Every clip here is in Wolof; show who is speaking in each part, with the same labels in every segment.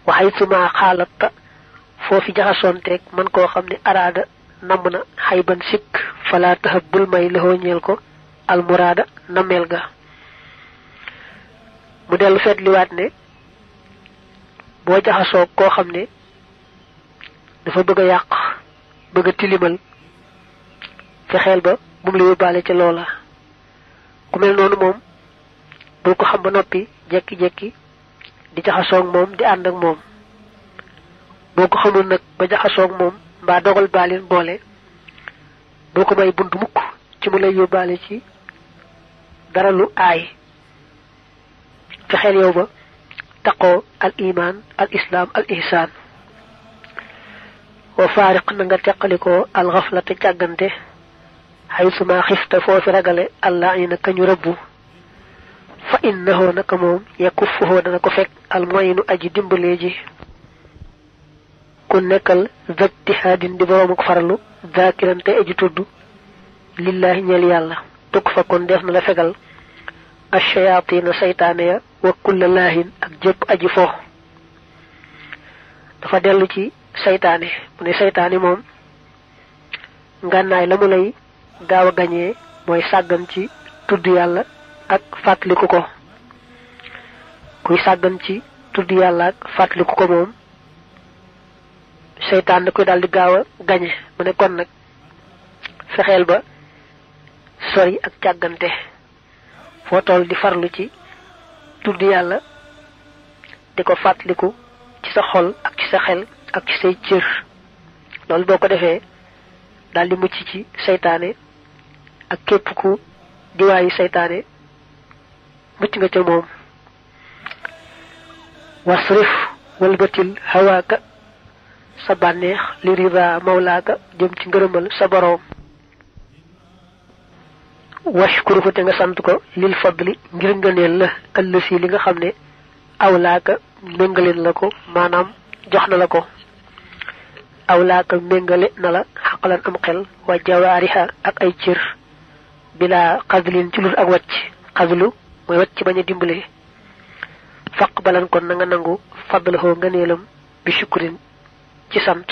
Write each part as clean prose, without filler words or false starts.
Speaker 1: waxaytuma xaalatta foofi jaxasoonteeg man koo xam ne araada namm na xayban sikk fala tahab bul may lëxoo ñeel ko almuraada nameel ga mu dellu feetliwaat ne boo jaxasoo koo xam ne dafa bëgg a yàq bëgg a tilimal fexeel ba bu mu la yóbbaale ca loola ku mel noonu moom bul ko xam ba noppi jekki-jekki di jaxasoog moom di ànd ak moom boo ko xamul nag ba jaxasoog moom mbaa dogal baaleen boole boo ko may bunt mukk ci mu lay yóbbaale ci dara lu aay fexeel yow ba taqoo al iman al islam al ihsan wa faariq na nga teqalikoo al xaflata càggante xaysuma xifta foofi ragale allah ina kañu rëbbu fa innahu naka moom yakuffuhu dana ko fekk al moyinu aji dimbalee ji ku nekkal zabtihaadin di boroomuk farlu zakirante aji tudd lillahi ñeel yàlla tukk fa kon def na la fegal ash-shayatina saytaane ya wa kulla laahin ak jëpp aji fo dafa dellu ci saytaane mu ne saytaane moom ngànnaay la mu lay gaaw a gañee mooy sàggan ci tudd yàlla ak fàttaliku ko kuy sàggan ci tudd yàlla ak fàttaliku ko moom seytaan da koy daal di gaaw a gañe mu ne kon nag fexeel ba sori ak càggante foo toll di farlu ci tudd yàlla di ko fàttaliku ci sa xol ak ci sa xel ak ci say cër loolu boo ko defee daal di mucc ci seytaane ak képp ku diwaayu seytaane mucc nga ca moom wasrif walbatil hawaaka sa bànneex li rida mawlaaka jëm ci ngërëmal sa boroom washkuru ko te nga sant ko lil fadli ngir ngëneel la ëllësi li nga xam ne awlaaka méngaleen la ko maanaam jox na la ko awlaaka méngale na la xaqalan am xel wa jawaariha ak ay cër bila xadlin ci lul ak wàcc xadlu mooy wàcc bañ a dimbale faq balan kon na nga nangu fadlahoo ngëneelam bi shukrin ci sant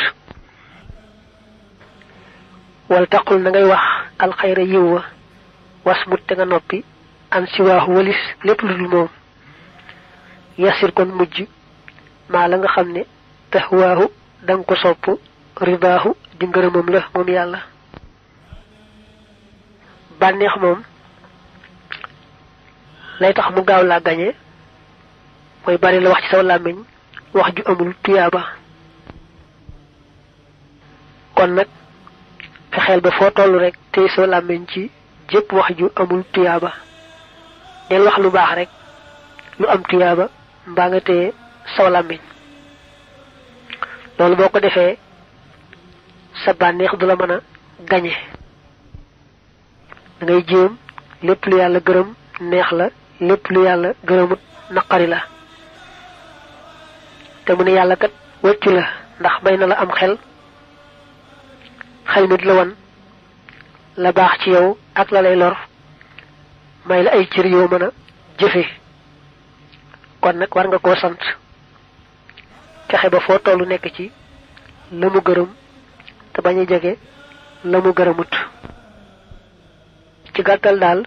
Speaker 1: wal taqul na ngay wax alxayra yiw wa wasmut te nga noppi an siwaahu walis lépp lu dul moom yasir kon mujj maa la nga xam ne tahwaahu danga ko sopp ridaahu di ngërëmam la moom yàlla bànneex moom lay tax mu gaaw laa gañe mooy bari la wax ci saw làmmiñ wax ju amul tuyaaba kon nag fexeel ba foo toll rek tey saw làmmiñ ci jépp wax ju amul tuyaaba del wax lu baax rek lu am tuyaaba mbaa nga téye saw làmmiñ loolu boo ko defee sa bànneex du la mën a gañe da ngay jéem lépp lu yàlla gërëm neex la lépp lu yàlla gërëmut naqari la te mu ne yàlla kat wëccu la ndax may na la am xel xel mi di la wan la baax ci yow ak la lay lor may la ay cër yoo mën a jëfe kon nag war nga koo sant fexe ba foo tollu nekk ci la mu gërëm te bañ a jege la mu gërëmut ci gàttal daal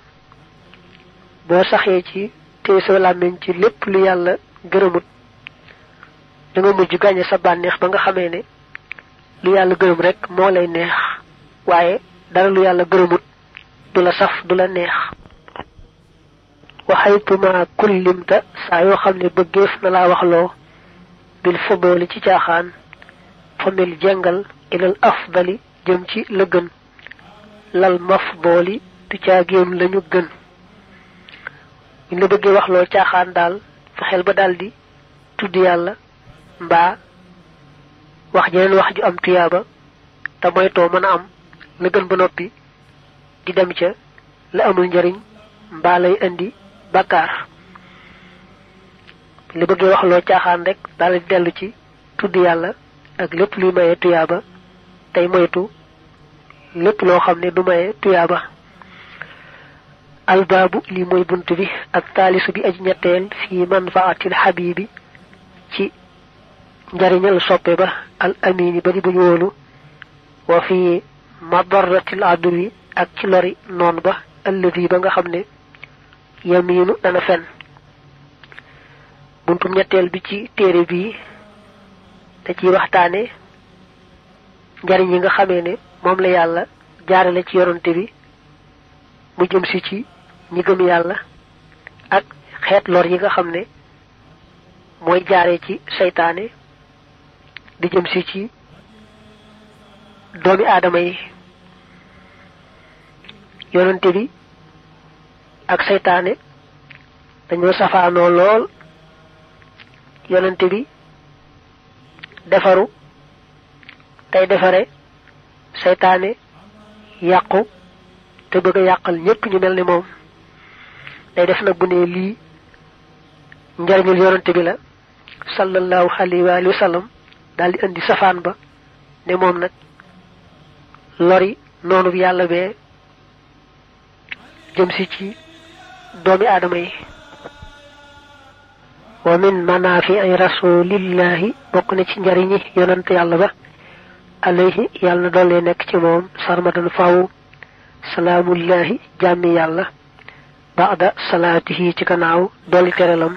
Speaker 1: boo saxee ci téye sa làmmiñ ci lépp lu yàlla gërëmut da nga mujj gàñe sa bànneex ba nga xamee ne lu yàlla gërëm rek moo lay neex waaye dara lu yàlla gërëmut du la saf du la neex waxaytuma kullimta saa yoo xam ne bëggeef na laa waxloo bil fudooli ci caaxaan famil jengal ilal afdali jëm ci la gën lal mafdooli du caagéem lañu gën buñ la bëggee waxloo caaxaan daal fexeel ba daldi tudd yàlla mbaa wax jeneen wax ju am tuyaaba te moytoo mën a am la gën ba noppi di dem ca la amul njariñ mbaa lay indi bakkaar buñ la bëggee waxloo caaxaan rek daldi dellu ci tudd yàlla ak lépp luy maye tuyaaba tey moytu lépp loo xam ne du maye tuyaaba albaabu lii mooy bunt bi ak taalisu bi aj ñetteel fii manfaatil xabibi ci njariñal soppe ba al amini ba di buñ wóolu wa fi madarratil adwi ak ci lori noon ba alladi ba nga xam ne yaminu dana fen buntum ñetteel bi ci téere bii da ciy waxtaane njariñ yi nga xamee ne moom la yàlla jaarale ci yoronte bi mu jëm si ci ñi gëm yàlla ak xeet lor yi nga xam ne mooy jaaree ci seytaane di jëm si ci doomi aadama yi yonante bi ak seytaane dañoo safaanoo lool yonante bi defaru tey defare seytaane yàqu te bëgg a yàqal ñépp ñu mel ni moom day def nag bu ne lii njariñul yonante bi la sallallahu alayhi wa sallam daal di indi safaan ba ne moom nag lori noonu bi yàlla bee jëm si ci doomi aadama yi wa min manaafi'i rasulillahi bokk na ci njariñi yonante yàlla ba alayhi yàlla na doole nekk ci moom sarmadan faw salaamullahi jàmmi yàlla ba'da salaatihi ci gannaaw dolli terelam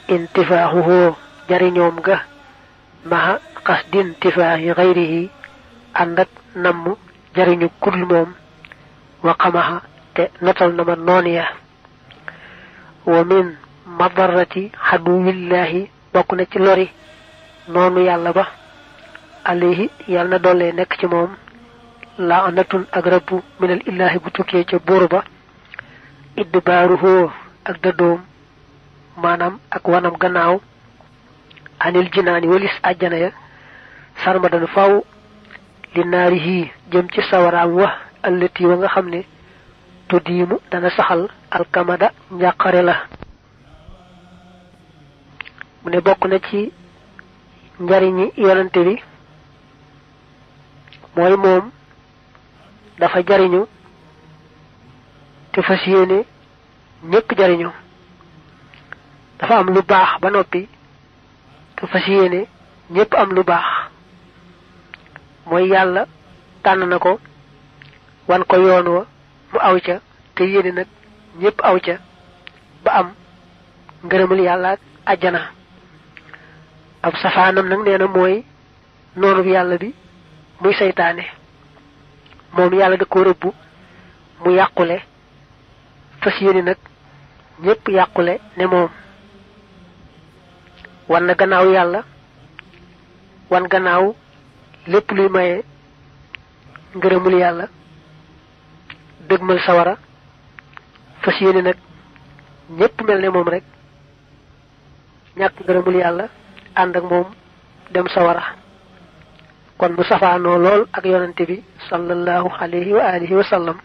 Speaker 1: intifaahuhu jariñoom ga maha qasdi intifaahi xayrihi ànd ak namm jariñu kudul moom wa xamaha te notal na ma noon ya wa min madarrati xaduwillahi bokk na ci lori noonu yàlla ba alayhi yàlla na doole nekk ci moom laanatun ak rabbu minal illaahi bu tukkee ca buur ba idbaaruhu ak dëddoom maanaam ak wanam gannaaw anil jinaani walis àjjana ya sarmadan faw li naarihi jëm ci sawaraam wa allati wa nga xam ne tuddiimu dana saxal alkamada njàqare la mu ne bokk na ci njariñi yonante bi mooy moom dafa jariñu te fas yéene ñépp jariñu dafa am lu baax ba noppi te fas yéene ñépp am lu baax mooy yàlla tànn na ko wan ko yoon wa mu aw ca te yéene nag ñépp aw ca ba am ngërëmal yàlla ak àjjana ab safaanam nag nee na mooy noonu bi yàlla bi muy seytaane moom yàlla da ko rëbbu mu yàqule fas yéene nag ñépp yàqule ne moom wan na gannaaw yàlla wan gannaaw lépp luy maye ngërëmul yàlla dëgmal sawara fas yéene nag ñépp mel ne moom rek ñàkk ngërëmul yàlla ànd ak moom dem sawara kon mu safaanoo lool ak yonante bi sallallahu alayhi wa alihi wa sallam